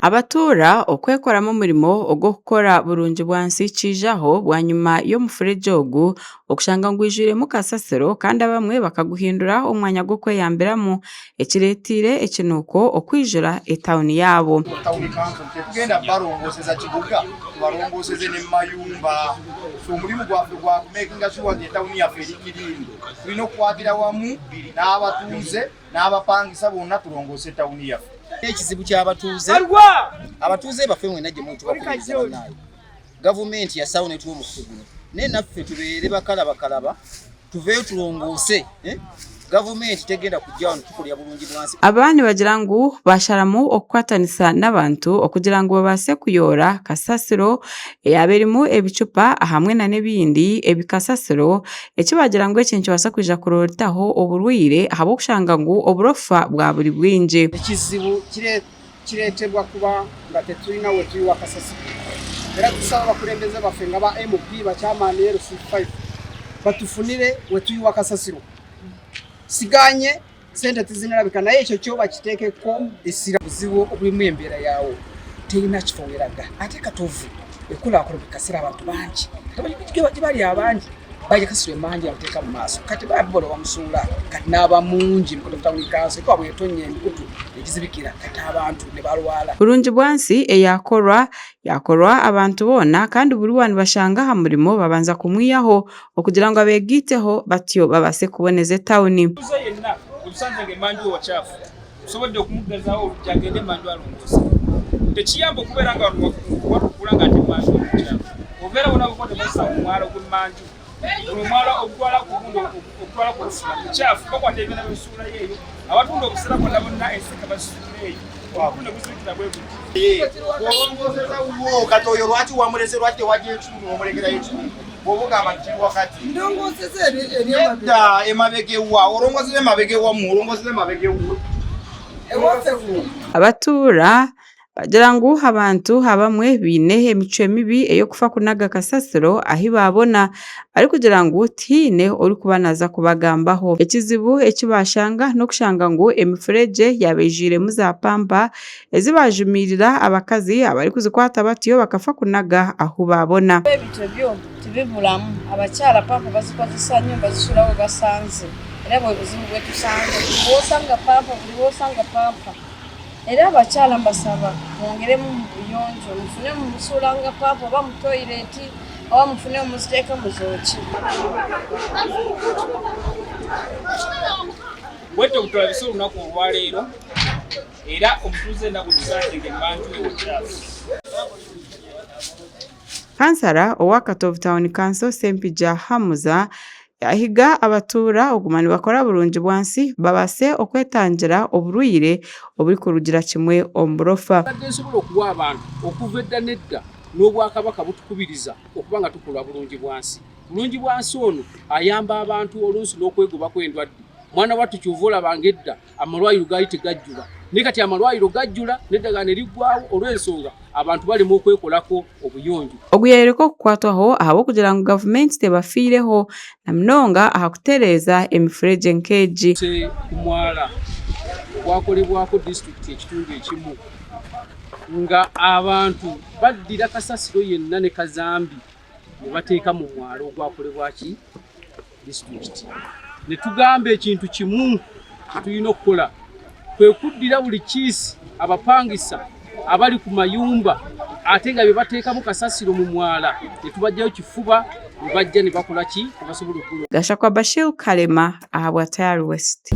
Abatuura okwekoramu omurimo ogw'okukora burungi bwansi kiijaho bwanyima y'omufuregye ogu okushanga ngu gwijwiremu kasasiro kandi abamwe bakaguhindura omwanya gw'okweyambiramu ekireeteire ekinuuko okwijura etawuni yaabo. Town Council tetugenda kubalongooseza kibuga tubalongooseze ne mayumba so omulimu gwaffe gwa kumakinga sure nti etawuni yaffe eri clean tulina okukwatira wamu n'abatuuze n'abapangisa bonna tulongoose etawuni yaffe. Ekizibu ky'abatuuze abatuuze baffe mwena gye muli tubakubiriza bannaaye gavumenti yasawo netuwa omukutu guno naye naffe tubeere bakalabakalaba tuveeyo tulongoose eh? Gavumenti tegenda kujja wano tukolera bulungi bwansi. Aba nibagira ngu basharamu okukwatanisa n'abantu okugira ngu babaase kuyoora kasasiro eyaaba erimu ebicupa hamwe n'ebindi ebikasasiro eki baagira ngu eki nikibaasa kwija kureetaho oburwaire ahabw'okushanga ngu oburofa bwa buri bwingi. Ekizibu kireetebwa kuba nga tetulina wetuyiwa kasasiro era tusaba abakulembeze baffe nga ba MP, ba chairman LC5 batufunire wetuyiwa kasasiro. Siganye sente tezinalabika naye ekyo kyo bakiteekeko essira. Obuzibu obulimu embeera yaawo terina kifo weraga ate Katovu ekulaakulana buli kaseera abantu bangi gye bali abangi bajja kasasiro emangi abateeka mu maaso kati babibola bamusuula kati n'aba mungi mu Katovu Town Council kuba bw'etonnya emikutu egizibikira kati abantu ne balwala. Burungi bwansi eyakorwa yakorwa abantu boona kandi buri waaba nibashanga aha murimo babanza kumwihaho okugira ngu abeegaiteho batyo babaase kuboneza etawuni. Omutuuze yenna otusanze nga emanju we wakyafu tusobodde okumugazaawo oluggi agende emanju alongoose. Tekiyamba okubeera nga watukula nga ate emanju oli mukyafu. Obeera wona buko tebazisa omwala ogw'emmanju. Guno omwala ogutwala ku gundi ogutwala ku lusula mukyafu bakwata ebyana babisuulayo eyo. Abatunda obusera bonna bonna enseke bazisuula eyo. Omukutu ne guzibikira bwe guti. Bw'olongooseza wuwo kati oyo lwaki wamulese lwaki tewajja ekitundu n'omulekerayo ekitundu bw'oba ogamba nti kiri wakati. Ndongooseza eri emabega. Nedda emabega ewa olongooseza emabega ewammwe olongooseza emabega ewuwe. Ewaffe wuwo. Abatuura bagira ngu abantu abamwe baine emicwe mibi ey'okufa kunaga kasasiro ahi baabona barikugira ngu tihaine orikuba naaza kubagambaho. Ekizibu eki baashanga n'okushanga ngu emifuregye yaaba eijwiremu za pampa ezi baajumiirira abakazi abarikuzikwata batyo bakafa kunaga ahu baabona. Ebyo byo tibibulamu abakyala pampa bazikozesa nnyo bazisuula we basanze era bwe buzibu bwe tusanze buli w'osanga pampa buli w'osanga pampa era abakyala mbasaba mwongeremu mu buyonjo mufune musuulanga pampa oba mu toyireti oba mufune muziteeke muzookye. Bwetyo bwetulabise olunaku olwaleero era omutuuze ennaku tusanze ng'emmanju we wakyafu. Kansara owa Katovu Town Council Ssempijja Hamuza yahiga abatuura okuguma nibakora burungi bwansi babaase okwetangira oburwaire oburikurugira kimwe omu burofa. Mbadde nsobola okuwa abantu okuva edda n'edda n'Obwakabaka butukubiriza okuba nga tukola bulungi bwansi. Bulungi bwansi ono ayamba abantu oluusi n'okwegobako endwadde. Mwana wattu ky'ova olaba ng'edda amalwaliro gaali tegajjula naye kati amalwaliro gajjula n'eddagala ne liggwaawo olw'ensonga abantu balemwa okwekolako obuyonjo. Ogu yayoreka okukwatwaho ahabw'okugira ngu gavumenti tebafiireho na munonga aha kutereeza emifuregye nk'egi. Ku mwala ogwakolebwako disitulikiti ekitundu ekimu nga abantu baddira kasasiro yenna ne kazambi ne bateeka mu mwala ogwakolebwa ki disitulikiti ne tugamba ekintu kimu kye tulina okukola kwe kuddira buli kiisi abapangisa abali ku mayumba ate nga bye bateekamu kasasiro mu mwala ne tubaggyayo kifuba ne bajja ne bakola ki ne basobola okugula. Gashakwa Bashir Kalema ahabwa Tayari West.